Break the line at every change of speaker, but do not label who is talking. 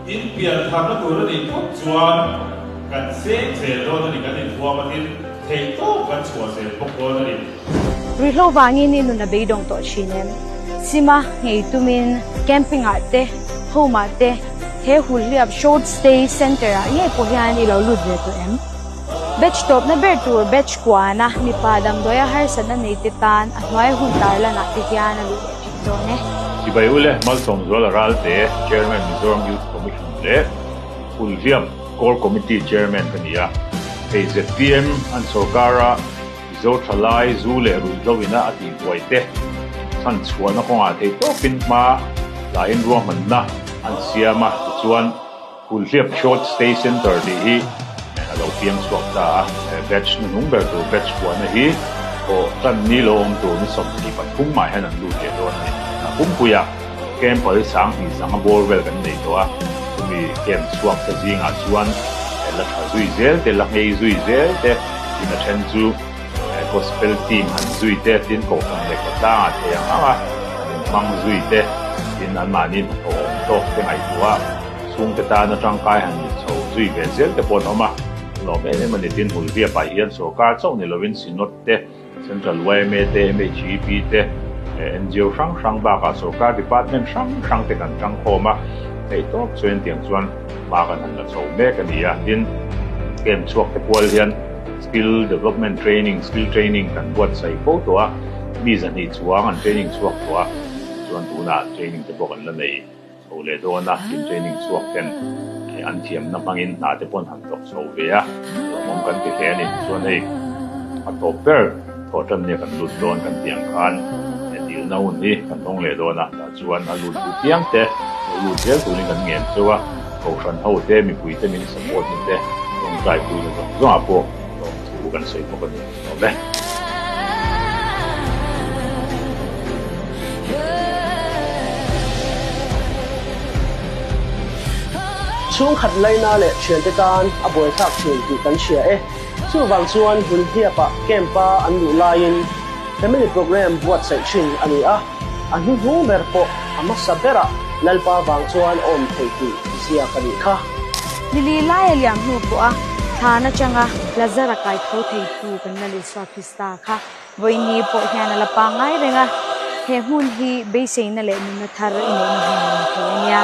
In pian tharna tur a nih phawt chuan kan seng zel dawn a ni, kan inhuam a tin theih tawp kan chhuah zel bawk dawn a ni.
Ruihhlo vangin i nun a beidawng tawh thin em? Sima ngei tumin camping ah te, home ah te, he Hulhliap Short Stay Centre ah ngei pawh hian i lo lut ve tawh em? Batch tawpna ber tur batch kuana mipa damdawia harsatna neite tan a hnuai hun tarlanah te hian a luh leh theih dawn e.
Chibai Ule Malsawmzuala Ralte, Chairman Mizoram Youth Commission leh Hulhliam Core Committee Chairman ka ni a. Hei zpm an sorkara Mizo thalai zu leh ruihhlo ina a tihbuai te chhanchhuahna kawngah theihtawpin hma lahin ruahmanna an siam a, tichuan, Hulhliap Short Stay Centre tih hi a lo piang chhuak ta a, batch hnuhnung ber tur batch puahna hi thawh tan ni lo awm tur ni 23 ah hian an lut leh dawn a ni. Pumpuiah camp pal 2000 sanga bawr vel kan nei tawh a, chumi camp chhuak te zingah chuan la tha zui zel te, la nghei zui zel te, tin a then chu gospel team han zui te, tin kohhran leh khawtlangah thei ang ang a an inhmang zui te, tin anmahni hnathawh awm tawk te ngaihtuah a. Chhungte tana tangkai han ni chho zui ve zel te pawh an awm a, an lawm em em a ni. Tin, Hulhliapah hian sorkar chauh ni lovin Synod te, Central yma te, MHEP te, ngo hrang hrang bakah sorkar department hrang hrang te kan tangkhawm a, theihtawp chuan tiang chuan hma kan han la chho mek a ni a. Tin, camp chhuak te pual hian skill development training, skill training kan buatsaih fo tawh a, mi zahnih chuang an training chhuak tawh a, chuan tunah training te pawh kan la nei. Chho leh dawn a, tin training chhuak ten an thiamna hmangin hna te paw'n han thawk chho ve a, lawmawm kan ti hle a ni. Chuan hei a tawp ber thawh tan nia kan lut dawn kan tih ang khan dilna hun hi kan hawng leh dawn a, tah chuan a lut duh piang te lo lut zel turin kan ngen cheu a, kohhran ho te mipui te min support na te tawngtai puina zawng zawngah pawh lawmthu kan sawi bawk a ni. Lawm e.
Chhungkhat laina leh thiante tan a buaithlak thin tih kan hria e. Chuvang chuan Hulhliapa camp-a an luh laiin family programme buatsaih thin a ni a, a hnuhnung ber pawh a hmasa berah Lalpa vang chuan a awm thei tih ziak a nih kha.
Nili laia liam hnu pawha thlan atanga Lazara kai tho theitu kan Lal Isua Krista kha Vawiini pawh hian a la pangngai reng a, he hmun hi beiseina leh nunna thar i neihna hmun a ni thei a nia.